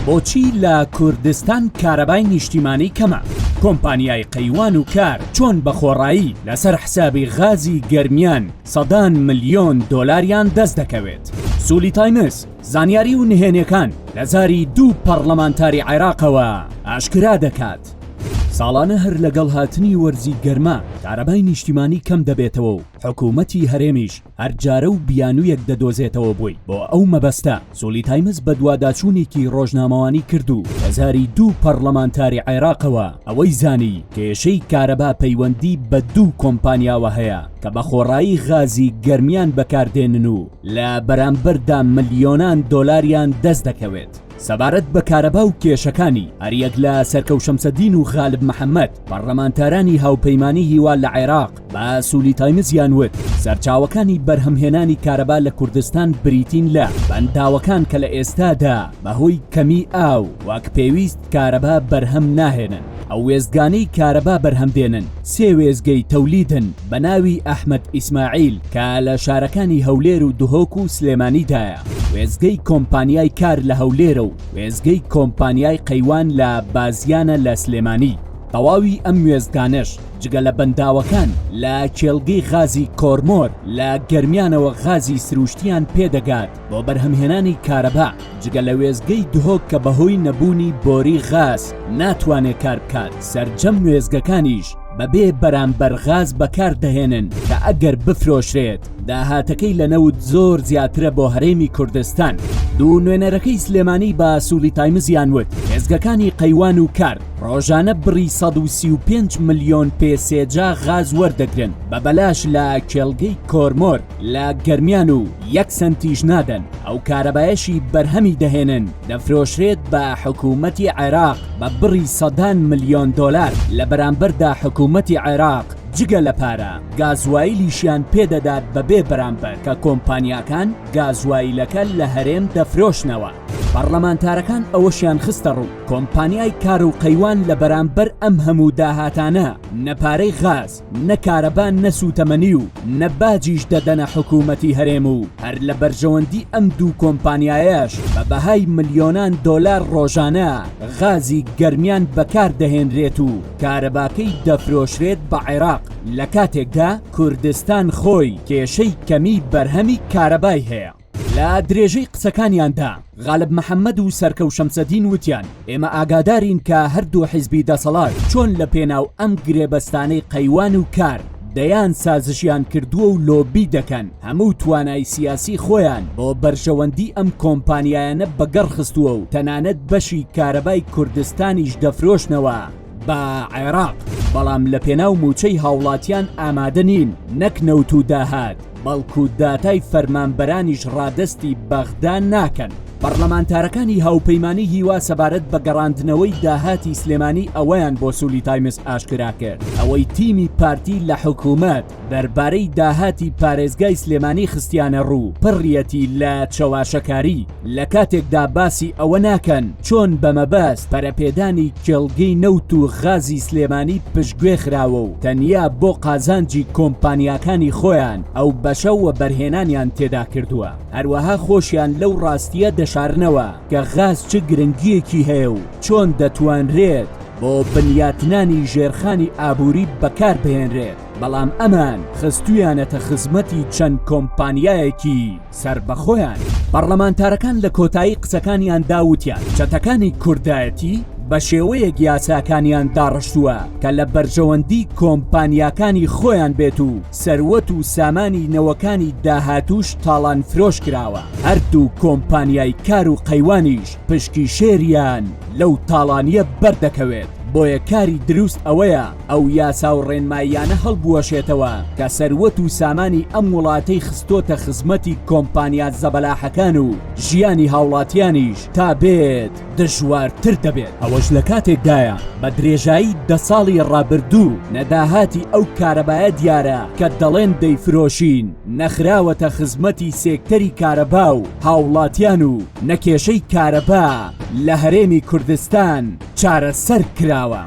بۆچی لە کوردستان کارەبای نیشتیمانی کەمە؟ کۆمپانیای قەیوان و کار چۆن بە خۆڕایی لەسەر حسابی غازی گەرمیان سەدان ملیۆن دۆلاریان دەست دەکەوێت؟ سولی تایمز زانیاری و نهێنیەکان لە زاری دوو پەڕلەمانتاری عێراقەوە ئاشکرا دەکات. ساڵانە هەر لەگەڵ هاتنی وەرزی گەرما کارەبای نیشتیمانی کەم دەبێتەوە و حکوومەتی هەرێمیش هەر جارە و بیانوویەک دەدۆزێتەوە بۆی، بۆ ئەو مەبەستە سولی تایمز بەدواداچوونێکی ڕۆژنامەوانی کرد و لە زاری دوو پەڕلەمانتاری عێراقەوە ئەوەی زانی کێشەی کارەبا پەیوەندی بە دوو کۆمپانیاوە هەیە کە بە خۆڕایی غازی گەرمیان بەکاردێنن و لە بەرامبەردا ملیۆنان دۆلاریان دەست دەکەوێت. سەبارەت بە کارەبا و کێشەکانی، هەریەک لە سەرکەو شەمسەدین و غالب محەمەد، پەڕلەمانتارانی هاوپەیمانی هیوا لە عێراق، بە سولی تایمزیان وت، سەرچاوەکانی بەرهەمهێنانی کارەبا لە کوردستان بریتین لە بەنداوەکان کە لە ئێستادا بەهۆی کەمی ئاو وەک پێویست کارەبا بەرهەم ناهێنن. ئەو وێستگانەی کارەبا بەرهەم دێنن سێ وێستگەی تەولیدن بە ناوی ئەحمەد ئیسماعیل کە لە شارەکانی هەولێر و دهۆک و سلێمانیدایە، وێستگەی کۆمپانیای کار لە هەولێرە و وێستگەی کۆمپانیای قەیوان لە بازیانە لە سلێمانی. تەواوی ئەم وێستگانەش جگە لە بەنداوەکان لە کێڵگەی غازی کۆرمۆر لە گەرمیانەوە غازی سروشتیان پێدەگات بۆ بەرهەمهێنانی کارەبا، جگە لە وێستگەی دهۆک کە بەهۆی نەبوونی بۆری غاز ناتوانێت کار بکات، سەرجەم وێستگەکانیش بەبێ بەرامبەر غاز بەکاردەهێنن کە ئەگەر بفرۆشرێت داهاتەکەی لە نەوت زۆر زیاترە بۆ هەرێمی کوردستان. دوو نوێنەرەکەی سلێمانی بە سولی تایمزیان وت، وێستگەکانی قەیوان و کار ڕۆژانە بڕی 135 ملیۆن پێ سێجا غاز وەردەگرن بە بەلاش لە کێڵگەی کۆرمۆر لە گەرمیان و یەک سەنتیش نادەن، ئەو کارەبایەشی بەرهەمی دەهێنن دەفرۆشرێت بە حکوومەتی عێراق بە بڕی سەدان ملیۆن دۆلار، لە بەرامبەردا حکوومەتی عێراق جگە لە پارە گازوایلیشیان پێدەدات بەبێ بەرامبەر کە کۆمپانیاکان گازوایلەکە لە هەرێم دەفرۆشنەوە. پەڕلەمانتارەکان ئەوەشیان خستەڕوو، کۆمپانیای کار و قەیوان لە بەرامبەر ئەم هەموو داهاتانە نە پارەی غاز، نە کارەبا نە سووتەمەنی و نە باجیش دەدەنە حکوومەتی هەرێم و هەر لە بەرژەوەندی ئەم دوو کۆمپانیایەش بە بەهای ملیۆنان دۆلار ڕۆژانە غازی گەرمیان بەکار دەهێنرێت و کارەباکەی دەفرۆشرێت بە عێراق لە کاتێکدا کوردستان خۆی کێشەی کەمی بەرهەمی کارەبای هەیە. لە درێژەی قسەکانیاندا غالب محەمەد و سەرکەو شەمسەدین وتیان، ئێمە ئاگادارین کە هەردوو حیزبی دەسەڵات چۆن لە پێناو ئەم گرێبەستانەی قەیوان و کار دەیان سازشیان کردووە و لۆبی دەکەن، هەموو توانای سیاسی خۆیان بۆ بەرژەوەندی ئەم کۆمپانیایانە بەگەڕ خستووە و تەنانەت بەشی کارەبای کوردستانیش دەفرۆشنەوە بە عێراق، بەڵام لە پێناو مووچەی هاوڵاتیان ئامادە نین نەک نەوت و داهات، بەڵکو داتای فەرمانبەرانیش ڕادەستی بەغدا ناکەن. پەڕلەمانتارەکانی هاوپەیمانی هیوا سەبارەت بە گەڕاندنەوەی داهاتی سلێمانی ئەوەیان بۆ سولی تایمز ئاشکرا کرد، ئەوەی تیمی پارتی لە حکومەت دەربارەی داهاتی پارێزگای سلێمانی خستیانە ڕوو پڕیەتی لە چەواشەکاری، لە کاتێکدا باسی ئەوە ناکەن چۆن بە مەبەست پەرەپێدانی کێڵگەی نەوت و غازی سلێمانی پشتگوێ خراوە و تەنیا بۆ قازانجی کۆمپانیاکانی خۆیان ئەو بەشە وەبەرهێنانیان تێدا کردووە. هەروەها خۆشیان لەو ڕاستییە دەشارنەوە کە غاز چ گرنگییەکی هەیە و چۆن دەتوانرێت بۆ بنیاتنانی ژێرخانی ئابووری بەکاربهێنرێت، بەڵام ئەمان خستوویانەتە خزمەتی چەند کۆمپانیایەکی سەربەخۆیان. پەڕلەمانتارەکان لە کۆتایی قسەکانیاندا وتیان، چەتەکانی کوردایەتی بە شێوەیەک یاساکانیان داڕشتووە کە لە بەرژەوەندی کۆمپانیاکانی خۆیان بێت و سەروەت و سامانی نەوەکانی داهاتووش تاڵانفرۆش کراوە، هەردوو کۆمپانیای کار و قەیوانیش پشکی شێریان لەو تاڵانییە بەردەکەوێت، بۆیە کاری دروست ئەوەیە ئەو یاسا و ڕێنماییانە هەڵبوەشێتەوە کە سەروەت و سامانی ئەم وڵاتەی خستۆتە خزمەتی کۆمپانیا زەبەلاحەکان و ژیانی هاوڵاتیانیش تا بێت دژوارتر دەبێت. ئەوەش لە کاتێکدایە بە درێژایی دە ساڵی ڕابردوو نە داهاتی ئەو کارەبایە دیارە کە دەڵێن دەیفرۆشین، نە خراوەتە خزمەتی سێکتەری کارەبا و هاوڵاتیان و نە کێشەی کارەبا لە هەرێمی کوردستان چارەسەر کراوە.